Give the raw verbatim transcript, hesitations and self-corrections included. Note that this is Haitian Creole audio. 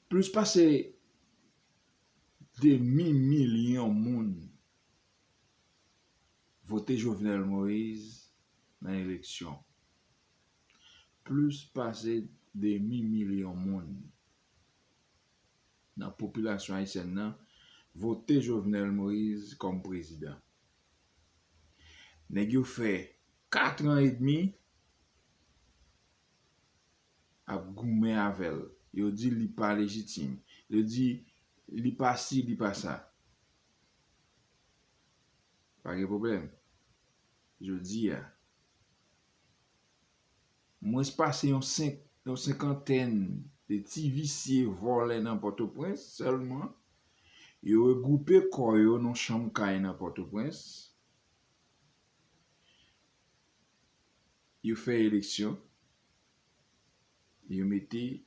Plis pase demi milyon moun vote Jovenel Moïse nan eleksyon. Plis pase demi milyon moun nan popilasyon ayisyèn nan vote Jovenel Moïse kòm prezidan. Nèg yo fè kat an edmi ap goumen avè l. Yo di li pa lejitim. Yo di li pa si, li pa sa. Pa gen pwoblèm. Jodi a, mwens pase yon senk, yon senkantèn de ti visye vòlè nan Pòtoprens sèlman, yo regwoupe kò yo nan chanm kay nan Pòtoprens. Yo fè eleksyon. Yo mete